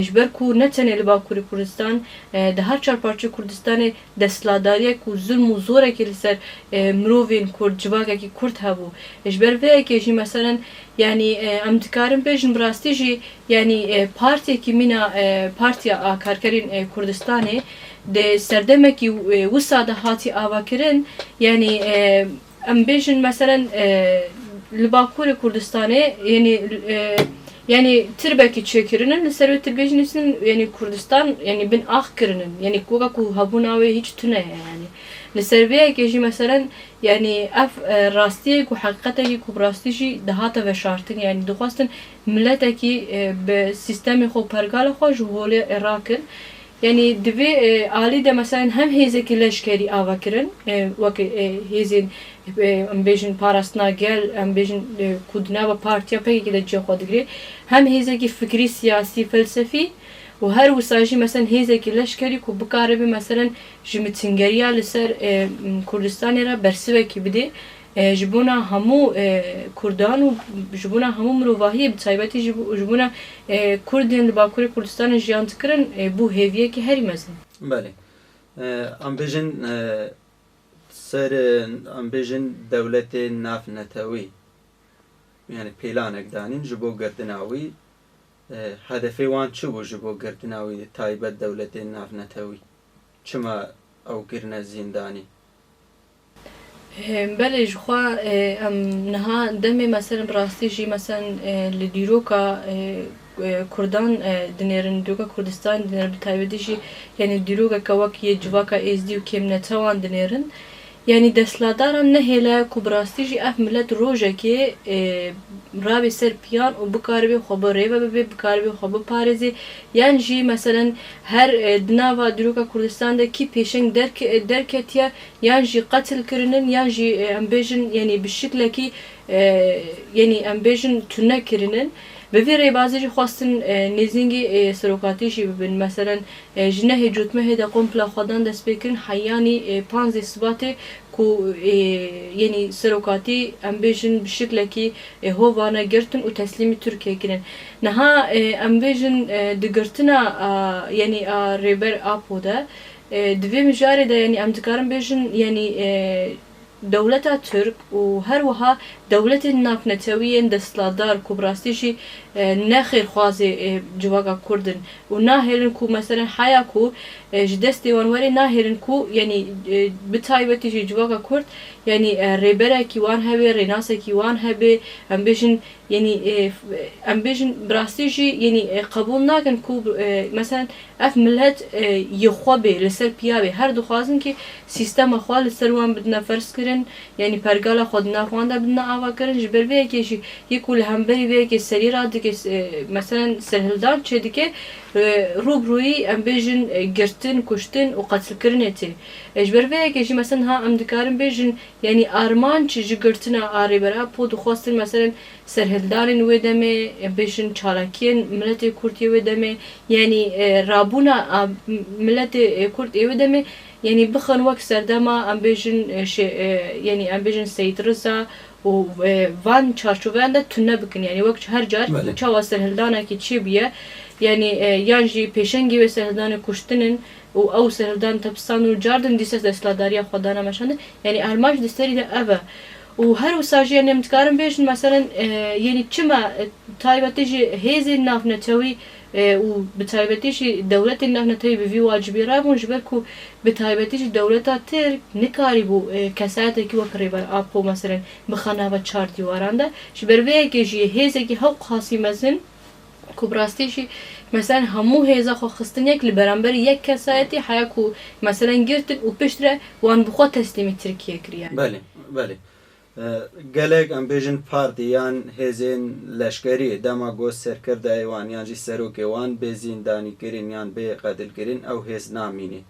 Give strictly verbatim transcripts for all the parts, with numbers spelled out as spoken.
Ji ber ku ne tenê li Bakurê Kurdistan, e, di her çar parçeyê Kurdistanê desthilatdariyek û zulm û zorekî li ser, e, mirovên Kurd, civakekî Kurd hebû. Ji ber vê yekê jî, meselen, yanî, e, em dikarin bêjin bi rastî jî, yanî, e, partiyekî mîna, e, Partiya a Karkerên, e, Kurdistanê di serdemekî, e, wisa de hatî avakirin, yanî, e, em bêjin, meselen, e, li Bakurê Kurdistanê, yanî, e, yanî tirbekî çêkirinin, li ser wê tirbê jî nivîsinin, yanî Kurdistan, yanî bin ax kirinin. Yanî weke ku hebûna wê hîç tune ye, yanî. Li ser vê yekê jî, meselen, yanî ev, e, rastiyek û heqîqetekî ku bi rastî jî dihate veşartin, yanî dixwestin miletekî, e, bi sîstemê xwe, pergala xwe ji holê rakin. Yanî di vê, e, alî de, meselen, hem hêzekî leşkerî ava kirin, e, weke, e, hêzên, e, em bêjin parastina gel, em bêjin, e, ku di nava partiya P K K de ciya xwe digire, hem hêzekî fikrî, siyasî, felsefî û her wisa jî, meselen, hêzekî leşkerî ku bikaribe, meselen, ji mitingeriya li ser, e, Kurdistanê re bersivekî bidê. E, ji bona hemû, e, Kurdan û ji bona hemû mirovahiyê, bi taybetî ji bo-, ji bona, e, Kurdên li Bakurê Kurdistanê jiyan dikirin, e, bû hêviyekî herî mezin. Belê. E, em bêjin, e, ser, e, em bêjin dewletê navnetewî, yani pêlanek danîn ji bo girtina wî, e, hedefê wan çi bû ji bo girtina wî, taybet dewletên navnetewî? Çima ew kirine zîndanî? Belê, ji xwe, e, em niha demê, meselen, bi rastî jî, meselen, e, li dîroka, e, e, Kurdan, e, dinêrin, dîroka Kurdistanê dinêrin, bi taybetî jî, yanî dîrokeke wek yê civaka Êzdî û kêmnetewan dinêrin. Yanî desthilatdaran nehêle ku bi rastî jî ev milet rojekê, e, rabe ser piyan û bikaribe xwe bi rêve bibe, bikaribe xwe biparêze, yan jî, meselen, her, e, di nava dîroka Kurdistan de kî pêşeng derke-, derketiye, yan jî qetil kirinin, yan jî, e, em bêjin, yanî bi şiklekî, e, yanî em bêjin tune kirinin. Bi vî rêbazî jî xwestin, e, nêzîngî, e, serokatî jî bibin. Meselen, e, ji nehê cotmehê de kompla xwedan dest pê kirin, heyanî, e, panzdeh Sibatê ku, e, yanî serokatî, em bêjin, bi şiklekî, e, hovane girtin û teslîmî Tirkiyê kirin. Niha, e, em bêjin, e, di girtina, a, yanî a Rêber Apo de, e, di vê mijarê de, yanî em dikarin bêjin, yanî, e, dewleta Tirk û her wiha dewletên navnetewî yên desthilatdar ku bi rastî jî, e, ne xêrxwazê, e, civaka Kurd in û nahêlin ku, meselen, heya ku, e, ji destê wan were, nahêlin ku, yanî, e, bi taybetî jî civaka Kurd, yanî, e, rêberekî wan hebe, rênasekî wan hebe, em bêjin, yanî, e, f-, em bêjin bi rastî jî, yanî, e, qebûl nakin ku, e, meselen, ev milet, e, yê xwe bê, li ser piya bê. Her dixwazin ki sîstema xwe li ser wan bidine ferzkirin, yanî pergala xwe di nav wan de bidine avakirin. Ji ber vê yekê jî yê ku li hemberî vê yekê serî radike, e, meselen serhildan çêdike, e, rû bi rûyî, em bêjin, e, girtin, kuştin û qetilkirinê tê. E, ji ber vê yekê jî, meselen, ha em dikarin bêjin, yanî armanc ji girtina a Rêber Apo dixwestin, meselen, serhildanên wê demê, bêjin çalakiyên miletê Kurd yê wê demê, yanî, e, rabûna a miletê, e, Kurd ê wê demê, yanî bixin wek serdema, em bêjin, e, şê-, e, yanî em bêjin Seyîd Riza û, e, van çarçoveyan de tune bikin. Yanî wek her car Belê. çawa serhildanekî çêbûye, yanî, e, yan jî pêşengê wê serhildanê kuştin in, û ew serhildan tepisand û cardin dîsa desthilatdariya xwe dane meşandin. Yanî armanc di serî de ev e. Û her wisa jî, yanî em dikarin bêjin, meselen, e, yanî çima, e, taybetî jî hêzên navnetewî, e, û bi taybetî jî dewletên navnetewî bi vî wacibî rabûn, ji ber ku bi taybetî jî dewleta Tirk nikarîbû, e, kesayetekî wek Rêber Apo, meselen, bixe nava çar dîwaran de. Ji ber vê yekê jî hêzekî hewqasî mezin, ku bi rastî jî, meselen, hemû hêza xwe xistin yek li beramberî yek kesayetî, heya ku, meselen, girtin û pişt re wan bi xwe teslîmî Tirkiyê kiriye. Belê, belê. E, gelek, em bêjin, partî yan hêzên leşkerî dema ku serkerdeyê wan yan jî serokê wan bê zîndanî kirin yan bê qetil kirin, ew hêz namîne.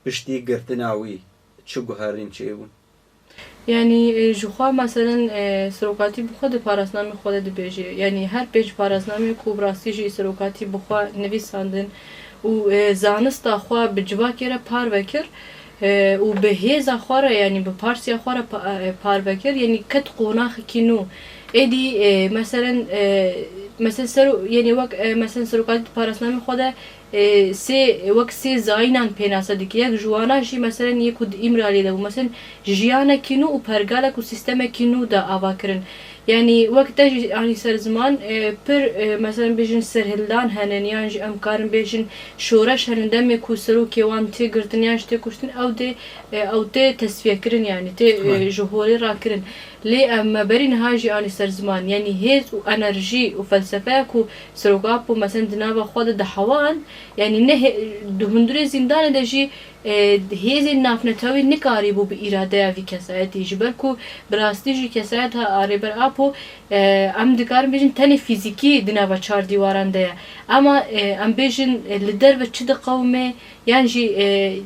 Piştî girtina wî çi guherîn çêbûn? Yanî, e, ji xwe, meselen, e, serokatî bi xwe di parasnamê xwe de dibêje. Yanî her pênc parasnamê ku bi rastî jî serokatî bi xwe nivîsandin û, e, zanista xwe bi civakê re parve kir, e, û bi hêza xwe re, yanî bi partiya xwe re pa-, e, parve kir, yanî ket qonaxekî nû. Êdî, e, meselen, e, Mesela ser, yani wek, e, mesela serokatî di parasnamê xwe de, e, sê, wek sê zayînan pênase dike. Yek ji wana jî mesela yê ku di Îmraliyê de bû. Mesela jiyanekî nû û pergalek û sîstemekî nû de ava kirin. Yani wek te jî anî ser ziman, e, pir, e, mesela bêjin serhildan henin, yan jî em karin bêjin şoreş henin demê ku serokê wan tê girtin yan jî tê kuştin, ew dê, e, ew tê tesfiye kirin, yani tê, e, Tamam. ji holê rakirin. Lê em me berî niha jî anî ser ziman, yanî hêz û enerjî û felsefeya ku Serok Apo, mesela, di nava xwe de dihewan, yanî ne hê-, di hundirê zîndanê de jî, e, hêzên navnetewî nikarîbû bi îradeya vî kesayetî, ji ber ku bi rastî jî kesayeta Rêber Apo, e, em dikarin bêjin tenê fîzîkî di nava çar dîwaran de ye. Ema, e, em bêjin, e, li derve çi diqewime, yan jî, e,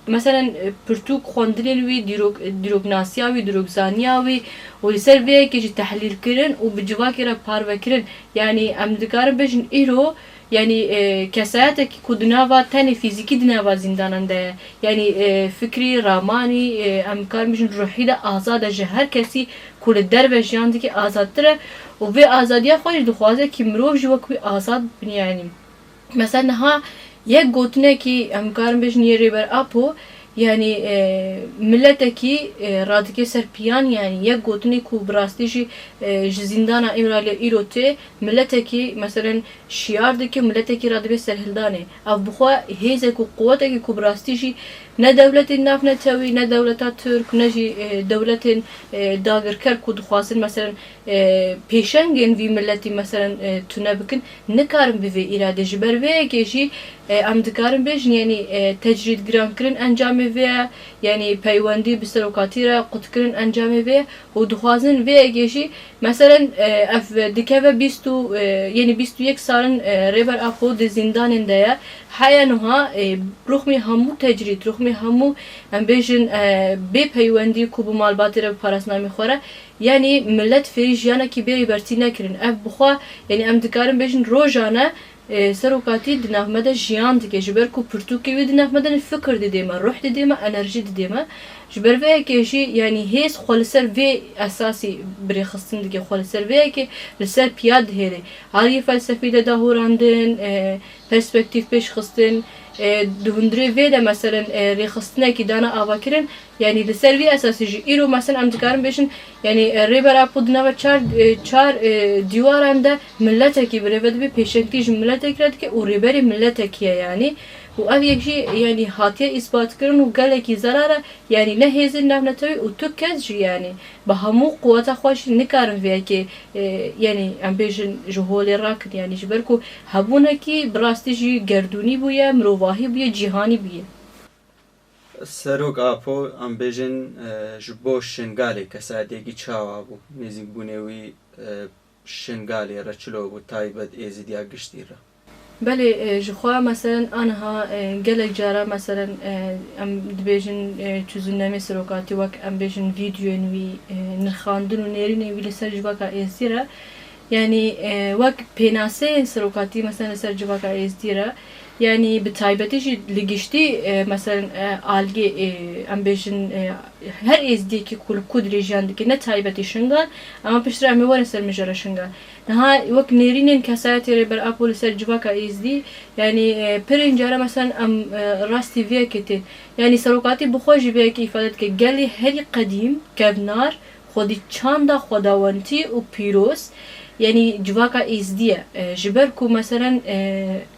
Meselen, e, pirtûk xwendinên wî, dîrok-, dîroknasiya wî, dîrokzaniya wî û li ser vê yekê jî tehlîlkirin û bi civakê re parvekirin. Yanî em dikarin bêjin îro, yanî, e, kesayetekî ku di nava tenê fîzîkî di nava zîndanan de ye. Yanî, e, fikrî, ramanî, e, em karin bêjin ruhî de azad e, ji her kesî ku li derve jiyan dike azadtir e û vê azadiya xwe jî dixwaze kî mirov jî wek wî azad bin, yanî. Mesela niha yek gotinekî em karin bêjin yê Rêber Apo, yanî, e, miletekî, e, radike ser piyan, yanî yek gotinê ku bi rastî jî, e, ji zîndana Îmraliyê îro tê, miletekî, meselen, şiyar dike, miletekî radibê serhildanê. Ev bi xwe hêzek û quwetekî ku bi rastî jî ne dewletên navnetewî, ne dewleta Tirk, ne jî, e, dewletên, e, dagirker ku dixwazin, meselen, e, pêşengên vî miletî, meselen, e, tune bikin, nikarin bi vê îradê. Ji ber vê yekê jî, e, em dikarin bêjin, yanî, e, tecrîd girankirin encamê vê ye, yanî peywendî bi serokatî re qutkirin encamê vê ye û dixwazin vê yekê jî, meselen, e, ev dikeve bîst û, e, yanî bîst û yek sal in, e, Rêber Apo di zîndanên de ye. Heya niha, e, ruxmî hemû tecrîd, ruxmî hemû, em bêjin, e, bê peywendî ku bi malbatê re, bi parasnamê xwe re, Yanî milet fêrî jiyanekî bê rêbertî nekirin. Ev bi xwe, yanî em dikarin bêjin rojane, e, serokatî di nav me de jiyan dike. Ji ber ku pirtûkê wî di nav me de ne fikir didê me, ruh didê me, enerjî didê me. Ji ber vê yekê jî, yanî hêz xwe li ser vê esasî bi rêxistin dike, xwe li ser vê yekê li ser piya dihêlê. Aliyê felsefî de dahurandin, e, perspektîf pêş xistin, e, di hundirê vê de, meselen, e, rêxistinekî dane avakirin, yanî li ser vî esasî jî îro, meselen, em dikarin bêjin, yanî, e, Rêber Apo di nava çar, e, çar, e, dîwaran de miletekî bi rêve dibe, pêşengtî ji miletekî re dike û rêberê miletekî ye, yanî. Û ev yek jî, yanî, hatiye îsbatkirin û gelekî zelal e, yanî ne hêzên navnetewî û tu kes jî, yanî, bi hemû quweta xwe jî nikarin vê yekê, e, yanî, em bêjin, ji holê rakin, yanî, ji ber ku hebûnekî bi rastî jî gerdûnî bûye, mirovahî bûye, cîhanî bûye. Serok Apo, em bêjin, e, ji bo Şingalê kesayetêkî çawa bû? Nêzîkbûnê wî, e, Şingalê re çilo bû, taybet Êzidiya giştî re? Belê, e, ji xwe, meselen, aniha, e, gelek cara, meselen, e, em dibêjin, e, çûzûnnemê serokatî, wek em bêjin vîdyoyên wî, e, nirxandin û nêrînên wî li ser civaka Êzdî re, yanî, e, wek pênaseyên serokatî, meselen, li ser civaka Êzdî re, yanî bi taybetî jî li giştî, e, meselen, e, aliyê, e, em bêjin, e, her Êzdiyekî ku li ku dirêjiyan dike, ne taybetî Şingal, ema piştre em ê werin ser mijara Şingal. Niha wek nêrînên kesayetê Rêber Apo li ser civaka Êzdî, yanî, e, pirên cara, meselen, em, e, rastî vê yekê tên. Yanî serokatî bi xwe jî vê yekê îfade dike. Gelê herî qedîm, kevnar, xwedî çanda xwedawendî û pîroz, yanî civaka Êzdî ye. E, ji ber ku, meselen, e,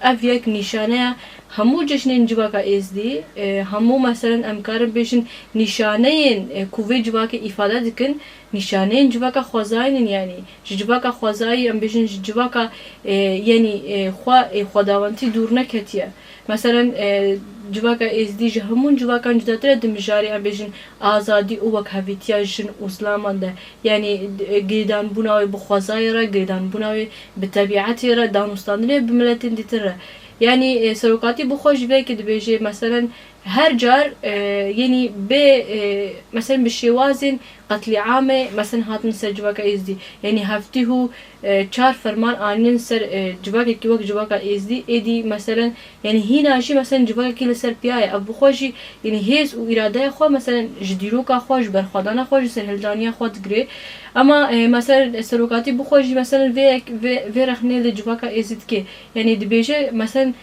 ev yek nîşaneya hemû cejnên civaka Êzdî, e, hemû, meselen, em karin bêjin nîşaneyên, e, ku vê civakê îfade dikin, nîşaneyên civaka xwezayî nin, yanî ji civaka xwezayî, em bêjin ji civaka, e, yanî, e, xwe, e, xwedawendî dûr neketiye. Meselen, e, civaka Êzdî ji hemûn civakan cudatir e di mijarê, em bêjin, azadî û wekhevîtiya jin û zilaman de. Yanî, e, girêdanbûna wê bi xwezayê re, girêdanbûna wê bi tebîetê re, danûstandinê bi miletên dîtir re. Yanî, e, serokatî bi xwe ji vê yekê dibêje, meselen, Her car e, yenî bê e, meselen bi şêwazên qetlîamê meselen hatin ser civaka êzdî. Yenî heftî hû e, çar ferman anînin ser e, civakekî wek civaka êzdî. Êdî meselen yenî hîna jî meselen civakekî li ser piya ye. Ev bi xwe jî yenî hêz û îradeya xwe meselen ji dîroka xwe, ji berxwedana xwe, ji serhildaniya xwe digire. Ema e, meselen serokatî bi xwe jî meselen vê yek- vê, vê rexnê li civaka êzdî dike. Yenî dibêje meselen